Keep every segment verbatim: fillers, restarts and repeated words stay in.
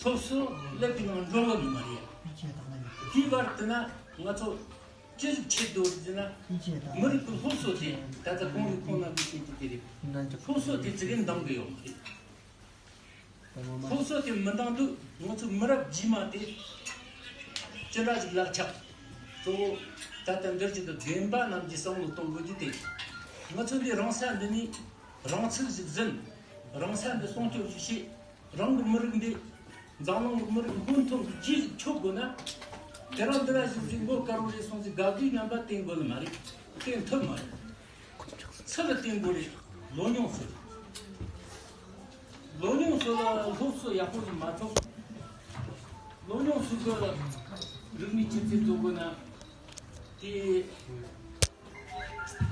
སློབ་གསོ་ལས་དེ་ནང་འགྲོ་བ་ནི་མ་རེད། དེའི་བར་དུ་ན་ང་ཚོ་ཅི་ཞིག་བྱེད་དགོས་ཟེར་ན། མི་རིགས་ཀྱི་སློབ་གསོ་དེ་ད་ལྟ་གོང་ནས་གོང་ན་མི་བྱེད་ཀྱི་དེ་རེད། སློབ་གསོ་དེ་ཙི་གེ་འདང་གི་ཡོད་མ་རེད། སློབ་གསོ་དེ་མི་འདང་དུས་ང་ཚོ་མི་རབས་རྗེས་མ་དེ་ཅི་འདྲ་ཞིག་ལག་ཆགས། གཙོ་བོ་ད་ལྟ་འདིར་གྱི་རྒན་པ་རྣམས་ཀྱིས་བསམ་བློ་གཏོང་དགོས་རྒྱུ་དེ། ང་ཚོ་འདི་རང་ས་འདི་ནས་རང་ཚུགས་ཤིག་ཟིན། རང་ས་འདི་སྲུང་སྐྱོབ་ཞིག་བྱེད། རང་གི་མི་རིགས་འདི་འཛམ་གླིང་གི་མི་རིགས་སྔོན་ཐོན་གྱི་རྗེས་སུ་ཆོད་དགོས་ན། དེ་རིང་འདི་ར་ཞིག་ཅིག་མགོ་དཀར་བོ་རེད་སོང་ཟིག་དགའ་གུས་རྣམ་པ་བསྟེན་དགོས་ནི་མ་རེད། བསྟེན་ཐུབ་མ་རེད། ཚུར་ལ་བསྟེན་དགོས་རེད། ལོ་ཉུང་སུ། ལོ་ཉུང་སུ་ལ་སློབ་གསོ་ཡག་པོ་ཞིག་མ་ཐོབ། ལོ་ཉུང་སུ་གི་རིག་གནས་ཆུ་ཚད་འཛུགས་དགོས་ན། དེ།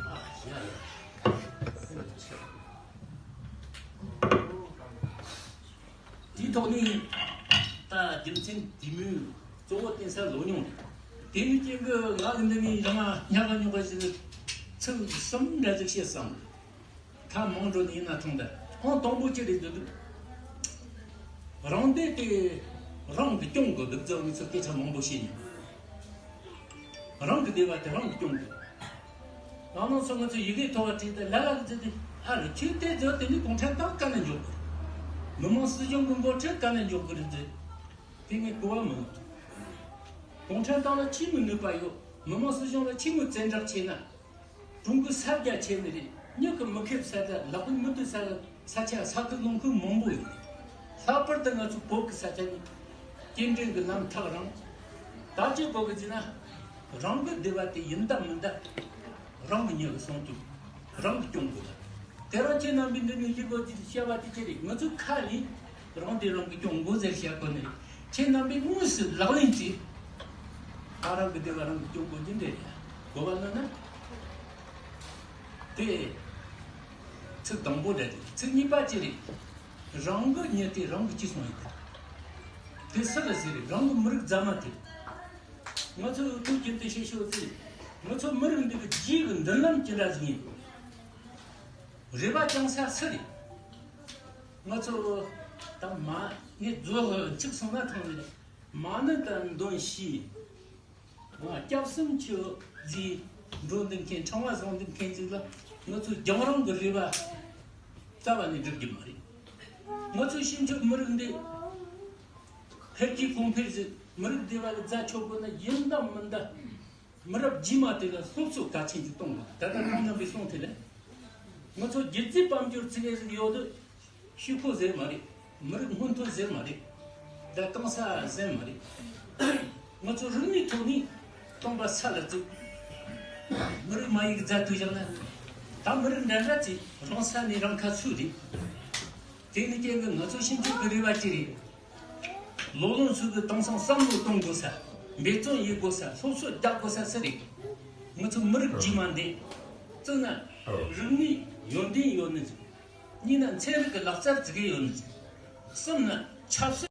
ཨ་ཡ་ཡ། དེའི་ཐོག་ནས་ད་རྒྱུ་མཚན་དེ་མོའི་གཙོ་བོ་བསྟན་ས་ལོ་ཉུང་རེད། དེ་ནི་རྐྱེན་གྱིས་ང་གི་འདི་ནས་རང་ཉག་ག་ཉོག་ག་ཞིག་ཚིག་གསུམ་འདྲ་ཅིག་བཤད་བསམ། ཐ་མང་འགྲོ་ནས་ཡིན་ན་ཐང་ད་ཨང་དང་པོ་ཅི་རེད་འདུག་རང་སྡེ་དེ་རང་གིས་སྐྱོང་དགོས་འདུག་ཚོ་ངས་ཚོ་སྐད་ཆ་མང་པོ་བཤད་མྱོང་། རང་གི་སྡེ་བ་དེ་རང་གིས་སྐྱོང་དགོས། ང་རང་ཚོ་ང་ཚོ་ཡི་གེ་མཐོ་བ་བྲིས་ཏེ་ལ་ལ་གི་ཚེ་དེ་ཨ་རེ་ཁྱོད་དེ་ཚོ་དེ་ནི་གུང་ཁྲན་ཏང་ག་ནས་འཇོག་གི་རེད། མི་དམངས་སྲིད་གཞུང་གི་འགོ་ཁྲིད་ག་ནས་འཇོག་གི་རེད་ཟེར། དེ་ངས་གོ་བ་མི་ལོན། གུང་ཁྲན་ཏང་ལ་ཆི་མོ་ནུས་པ་ཡོད། མི་དམངས་སྲིད་གཞུང་ལ་ཆི་མོ་བཙན་དྲག་བྱས་ན། ཀྲུང་གོ་ས་རྒྱ་ཆེ་ནི་རེད། མྱི་གི་མི་ཁེབས་ས་ཆ་ལག་པའི་མི་ཐུབ་ས་ས་ཆ་ས་ཁུལ་ལུང་ཁུལ་མང་པོ་ཡོད་རེད། ལྷག་པར་དུ་ང་ཚོ་བོད་ཀྱི་ས་ཆ་ནི་སྐྱེལ་འདྲེན་གྱི་ལམ་ཐག་རིང་། ད་ཅི་བོད་ཀྱི་ཅི་ན་རང་གི་སྡེ་བ་དེ་ཡིན་ད་མིན་ད་རང་གི་མྱི་གི་སྲུང་སྐྱོབ་རང་གི་སྐྱོང་དགོས་ད། དེ་རང་ཁྱེད་རྣམ་པའི་འདི་ནས་ཡིག་གོ་ཅི་བཤད་པ་དེ་ཅི་རེད། ང་ཚོ་ཁ་ནས་རང་སྡེ་རང་གི་སྐྱོང་དགོས་ཟེར་བཤད་དགོས་ནི་རེད། ཁྱེད་རྣམ་པས་དངོས་སུ་ལག་ལེན་གྱིས་ཨ་རང་གི་སྡེ་བ་རང་གི་སྐྱོང་དགོས་ཀྱི་འདི་རེད། གོ་བ་ལོན་ན། དེ་ཚིག་དང་པོ་རེད། ཚིག་གཉིས་པ་ཅི་རེད། རང་གི་མྱི་དེ་རང་གི་ཅི་སོང་ཡིན་ད། དེ་སུ་ལ་ཟེར་རེད། རང་གི་མི་རིགས་རྫ་མ་དེ། ང་ཚོས་ཐུགས་རྒྱུན་དུ་བཤད་ཤོག་ཟེར། ང་ཚོ་མི་རིགས་འདི་གི་རྗེས་ཀྱི་མདུན་ལམ་ཅི་འདྲ་ཟིག་ཡིན། རེ་བ་བཅངས་ས་སུ་རེད། ང་ཚོ་ད་མ་ངས་རྫོགས་ཅིག་སོང་ན་ཐང་ནས་མ་ཎི་དང་འདོན་ཞུས། ང་སྐྱབས་སུ་མཆི་ཟེར་འགྲོ་འདུག་མཁན་ཕྲེང་བ་བཟུང་འདུག་མཁན་ཅིག་ལ་ང་ཚོ་རྒྱང་རིང་གི་རེ་བ་རྩ་བ་ནས་འགྲུབ་རྒྱུ་མ་རེད། ང་ཚོ་ཤིན་ཆོད་མི་རིགས་འདི་འཕེལ་རྒྱས་གོང་འཕེལ་ཟེར་མི་རིགས་སྡེ་བ་ལ་རྫ་ཆོག་དགོས་ན་ཡིན་དང་མིན་ད། མི་རབས་རྗེས་མ་དེ་ལ་སློབ་གསོ་གལ་ཆེན་ཞིག་གཏོང་དགོས། ད་ལྟ་ཁོང་རྣམ་པས་གསུངས་དེ་ལས། ང་ཚོ་སྒྱུ་རྩལ་དཔལ་འབྱོར་ཚིག་ངན་ཞིག་ཡོད་དུས། ཤུལ་ཁོག་ཟེར་མ་རེད། མི་རིགས་སྔོན་ཐོན་ཟེར་མ་རེད། ད་གང་ས་ཟེར་མ་རེད། ང་ཚོ་རིག་གནས་ཐོག་ནས་སྟོང་པ་ས་ལ་བཙུགས། མི་རིགས་མ་ཡིག་རྫ་དུ་བཞག་ན། ད་མི་རིགས་འདྲ་འདྲ་ཚོས་རང་ས་ནས་རང་ཁ་ཚུགས་རེད། དེ་ནི་རྐྱེན་གྱིས་ང་ཚོ་ཤིན་ཆོད་ཀྱི་རེ་བ་ཅི་རེད། ལོ་ལོན་ཚོ་གི་དེང་སང་བསམ་བློ་གཏོང་དགོས་ས། འབད་བརྩོན་ཡེད་དགོས་ས། སློབ་གསོ་རྒྱག་དགོས་ས་སུ་རེད། ང་ཚོ་མི་རིགས་རྗེས་མ་འདི། གཙོ་ན་རིག་གནས་ཡོན་ཏན་ཡོད་ནི་ཟིག་གཉིས་ན་ཚན་རིག་གི་ལག་རྩལ་ཙི་གེ་ཡོད་ནི་ཟིག་གསུམ་ན་ཆབ་སྲིད།